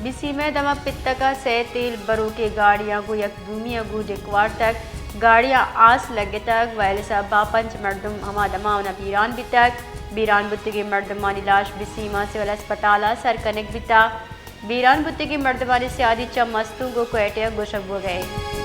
بسیم ءِ دمگ پتک ءَ سئے تیل بروکیں گاڑیاں گوں یک دومی ءَ گوں ڈکھ وارتگ۔ گاڑیاں آس لگتگ، وئیل ءِ سبب ءَ پنچ مردم ہما دمان ءَ بیران بیتگ۔ بیران بوتگیں مردمانی لاش بسیم ءَ سول ہسپتال ءَ سر کنگ بیتگ۔ بیران بوتگیں مردمانی سیادی چہ مستونگ ءُ کوئٹہ ءَ گوشگ بوگ ءَ انت۔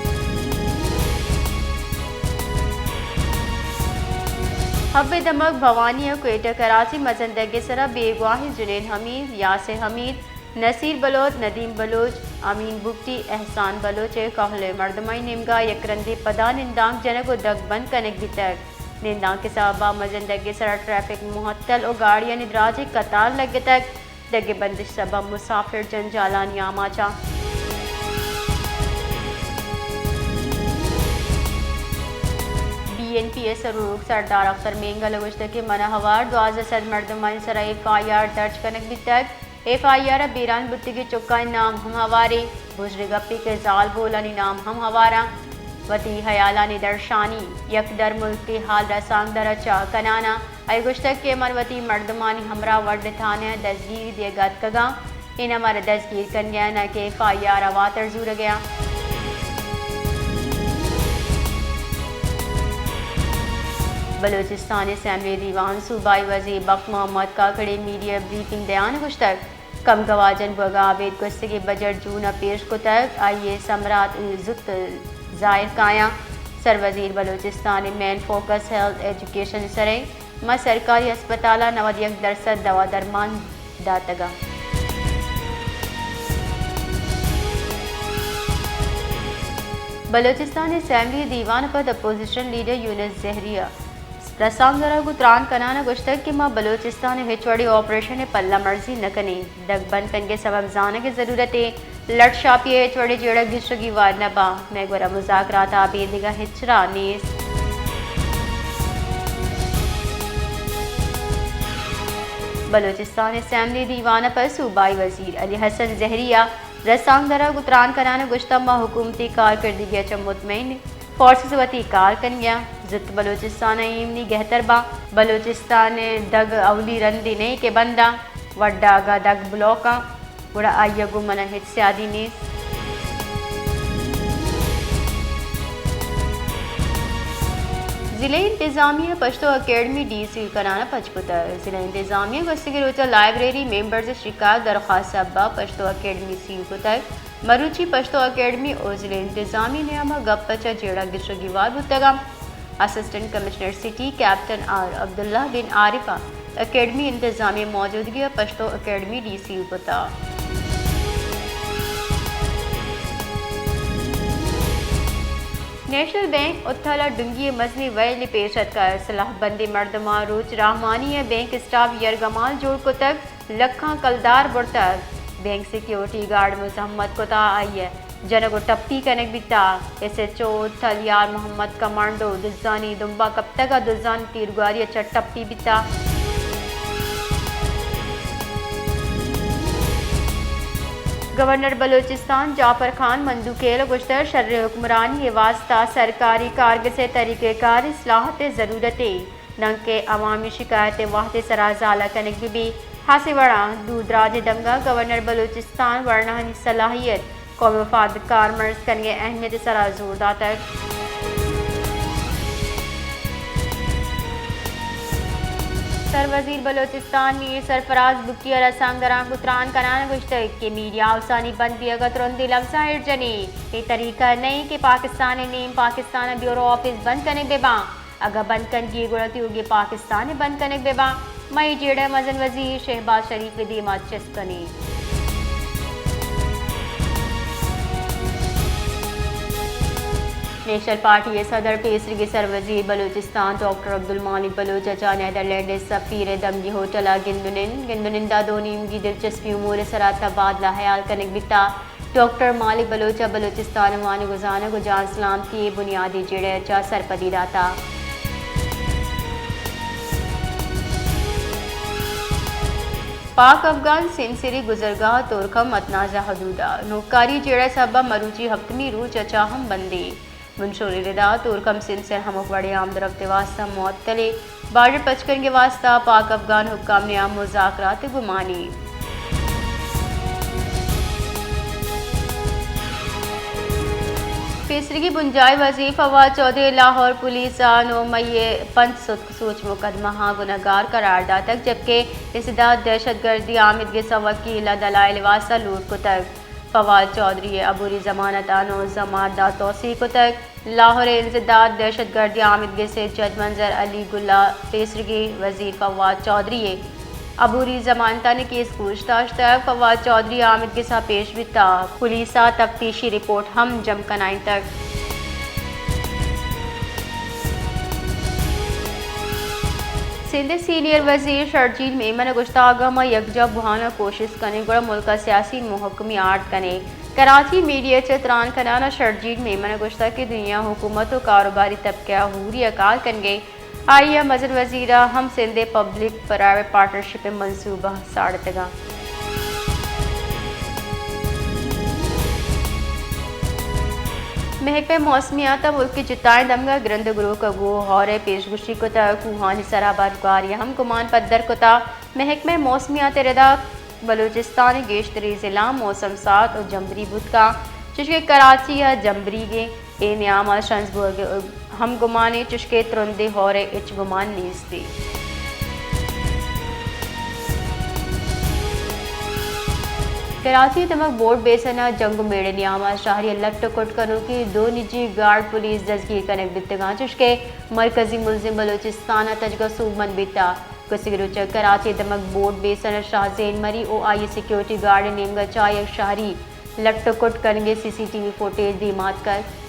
حب ءِ دمگ بھوانی ءَ کوئٹہ کراچی مزن ڈگے سرا بیگواہیں جنین حمید، یاسر حمید، نصیر بلوچ، ندیم بلوچ، امین بگٹی، احسان بلوچ ءِ کہولیں مردمانی نیمگا یک رندے پدا نندانک جنگ ءُ دگ بند کنگ بیتگ۔ نندانک ءِ سبب ءَ مزن ڈگے سرا ٹریفک معطل ءُ گاڑیانی دراجیں قطار لگتگ۔ دگ ءِ بندش سبب ءَ مسافر جنجالانی آماچ اَنت۔ بی این پی ءِ سروک سردار اختر مینگل ءَ گوشتگ کہ من ءَ ہوار دوازدہ سد مردمانی سرا ایف آئی آر درج کنگ بیتگ۔ ایف آئی آر ءَ بیران بوتگیں چکانی نام ہم ہوار ایں۔ بزرگ گپے کہ زالبولانی نام ہم ہوار اَنت۔ وتی ہیالانی درشانی یک درملکی حال رسانکدر ءَ چہ کنان ءَ آئی ءَ گوشتگ کہ من وتی مردمانی ہمراہ وڈ تھانہ ءَ دزگیر دیگ ءَ اتکگ آں، اناں مارا دزگیر کنگ ءَ نہ کہ ایف آئی آر ءَ واتر زورگ ءَ آں۔ بلوچستان اسمبلی دیوان ءِ صوبائی وزیر بخت محمد کاکڑ ءَ میڈیا بریفنگ دیان ءَ گوشتگ، کم گواجن بوگ ءَ ابید گوستگیں بجٹ جون ءَ پیش کتگ، آئی ءِ ثمرات زوت ظاہر کایاں۔ سروزیر بلوچستان ءِ مین فوکس ہیلتھ ایجوکیشن ءِ سر اِنت۔ ما سرکاری ہسپتال ءَ نود یک درسد دوا درمان داتگ اَنت۔ بلوچستان اسمبلی دیوان ءَ پد اپوزیشن لیڈر یونس زہری ءَ رسانکدراں گوں تران کنان ءَ گوشتگ کہ ما بلوچستان ءِ ہچ وڑیں آپریشن ءِ پلہ مرزی نہ کنیں۔ دگ بند کنگ ءِ سبب زانگ ءِ ضرورت ایں۔ لٹ شاپی ءِ ہچ وڑیں جیڑہ گیشگی وار نہ باں۔ مئے گورا مذاکرات ءَ ابید دگہ ہچ راہ نیست۔ بلوچستان اسمبلی دیوان ءَ پد صوبائی وزیر علی حسن زہری ءَ رسانکدراں گوں تران کنان ءَ گوشتگ، ما حکومتی کارکردگی ءَ چہ مطمئن ایں۔ فورسز وتی کار کنگ ءَ اَنت، زوت بلوچستان ءِ ایمنی گہتر باں۔ بلوچستان ءِ دگ اولی رندے نہ اِنت کہ بند اَنت، وڈا اگاں دگ بلاک اَنت، گڑا آئی ءَ گوں من ءَ ہچ سیادی نیست۔ ضلعی انتظامیہ ءَ پشتو اکیڈمی ڈی سیل کنان ءَ پچ کتگ۔ ضلعی انتظامیہ ءَ گوستگیں روچ ءَ لائبریری ممبرز ءِ شکایت درخواست ءِ سبب ءَ پشتو اکیڈمی سیل کتگ۔ مروچی پشتو اکیڈمی ءُ ضلعی انتظامیہ ءِ نیام ءَ گپ ءَ چہ جیڑہ گیشگی وار بوتگ اَنت۔ Assistant commissioner city captain R Abdullah bin Arif ءَ اکیڈمی انتظامیہ ءِ موجودگی ءَ پشتو اکیڈمی ڈی سیل کتگ۔ نیشنل بینک اتھل ءَ ڈنگی ءِ مزنیں ویلے پیش اتکگ۔ سلاہ بندیں مردماں روچ راہمانی ءَ بینک اسٹاف یرگمال جوڑ کتگ۔ لکھاں کلدار برتگ۔ بینک سیکیورٹی گارڈ مزاحمت کتگ، آئی ءِ جنگ ءُ ٹپی کنگ بیتگ۔ ایس ایچ او اتھل یار محمد کمانڈو دزانی دمب ءَ کپتگ ءُ دزانی تیرگواری ءَ چہ ٹپی بیتگ۔ گورنر بلوچستان جعفر خان مندوخیل ءَ گوشتگ، شریں حکمرانی ءِ واستہ سرکاری کارگس ءِ طریقہ کار اصلاحات ءِ ضرورت ایں۔ دانکہ عوامی شکایت ءِ وھد ءِ سرا ازالہ کنگ بہ بیت۔ ہاسیں وڑا دور دراجیں دمگا گورنر بلوچستان ورناہانی صلاحیت، قومی مفاد کارمرز کنگ ءِ اہمیت ءِ سرا زور داتگ۔ سروزیر بلوچستان میر سرفراز بگٹی ءَ رسانکدراں گوں تران کنان ءَ گوشتگ کہ میڈیا ہاؤسانی بند بیگ ءَ ترندیں لبزاں ایر جنیں۔ اے طریقہ نہ ایں کہ پاکستان ءِ نیم پاکستان ءَ بیورو آفس بند کنگ بہ باں۔ اگاں بند کنگی گڑا تیوگیں پاکستان ءَ بند کنگ بہ باں۔ ما اے جیڑہ ءَ مزن وزیر شہباز شریف ءِ دیما چست کنیں۔ نیشنل پارٹی ءِ صدر پیسریگیں سروزیر بلوچستان ڈاکٹر عبدالمالک بلوچ ءَ چہ نیدرلینڈ ءِ سفیر ءِ دمگی ہوٹل ءَ گند ءُ نند، گند ءُ نند ءَ دو نیمگی دلچسپی امور ءِ سرا تبادلہ ہیال کنگ بیتگ۔ ڈاکٹر مالک بلوچ ءَ بلوچستان ءِ وانگ ءُ زانگ ءُ جان سلامتی ءِ بنیادی جیڑہ ءَ چہ سرپدی داتگ۔ پاک افغان سیمسری گزرگاہ تورکھم متنازعہ حدود ءَ نوکاری جیڑہ ءِ سبب ءَ مروچی ہپتمی روچ ءَ چہ ہم بندیں۔ منشوری ردا تورکھم سیمسر ہمک وڑیں آمد و رپت ءِ واستہ معطل ایں۔ بارڈر پچ کنگ ءِ واستہ پاک افغان حکام نیام مذاکرات ءِ گمانے۔ پیسریگیں بنجاہی وزیر فواد چوہدری ءَ لاہور پولیس ءَ نو مئی ءِ پنچ ستک سوج مقدمہ آں گنہگار قرار داتگ، جبکہ انسداد دہشت گردی آمیدگس ءِ وکیل ءَ دلائل ءِ واستہ لوٹ کتگ۔ فواد چوہدری ءِ عبوری ضمانت ءَ نو ضمانت دات توسیع کتگ۔ لاہور ءِ انسداد دہشت گردی آمیدگس ءِ جج منظر علی گل ءَ پیسریگیں وزیر فواد چوہدری ءِ عبوری ضمانتانی کیس گوش داشتگ۔ فواد چوہدری آمیدگس ءَ پیش بیتگ۔ پولیس ءَ تفتیشی رپورٹ ہم جم کنائینتگ۔ سندھ ءِ سینئر وزیر شرجیل میمن ءَ گوشتگ، اگاں ما یکجاہ بوان ءُ کوشست کنیں، گڑا ملک ءَ سیاسی مہکمی آرت کنیں۔ کراچی، میڈیا ءَ چہ تران کنان ءَ شرجیل میمن ءَ گوشتگ کہ دنیا حکومت ءُ کاروباری طبقہ ءَ ہوری ءَ کار کنگ ءَ، آئی ءَ مزن وزیر ءَ ہم سندھ ءِ پبلک پرائیویٹ پارٹنرشپ ءِ منصوبہ ساڑتگ اَنت۔ محکمہ موسمیات ءَ ملک ءِ جتائیں دمگ ءَ گرند گروک ءَ گوں ہور ءِ پیشگوشی کتگ، کوہانی سرا برفباری ءِ ہم گمان پدر کتگ۔ محکمہ موسمیات ءِ ردا بلوچستان ءِ گیشتری ضلعاں موسم سارد ءُ جمبری بوت کنت، چوشکہ کراچی ءَ جمبریگیں اے نیام ءَ شنز بوگ ءِ ہم گمان اِنت، چوشکہ ترندیں ہور ءِ ہچ گمان نیست اِنت۔ کراچی ءِ دمگ بورڈ بیسن ءَ جنگ ءُ میڑ ءِ نیام ءَ شہری ءِ لٹ ءُ کٹ کنوکیں دو نجی گارڈ پولیس دزگیر کنگ بیتگ اَنت، چوشکہ مرکزی ملزم بلوچستان ءَ تچگ ءَ سوبمند بیتگ۔ گوستگیں روچ ءَ کراچی ءِ دمگ بورڈ بیسن ءَ شاہ زین مری ءُ آئی ءِ سیکورٹی گارڈ ءِ نیمگ ءَ چہ یک شہری لٹ ءُ کٹ کنگ ءِ سی سی ٹی وی فوٹیج دیما اتکگ۔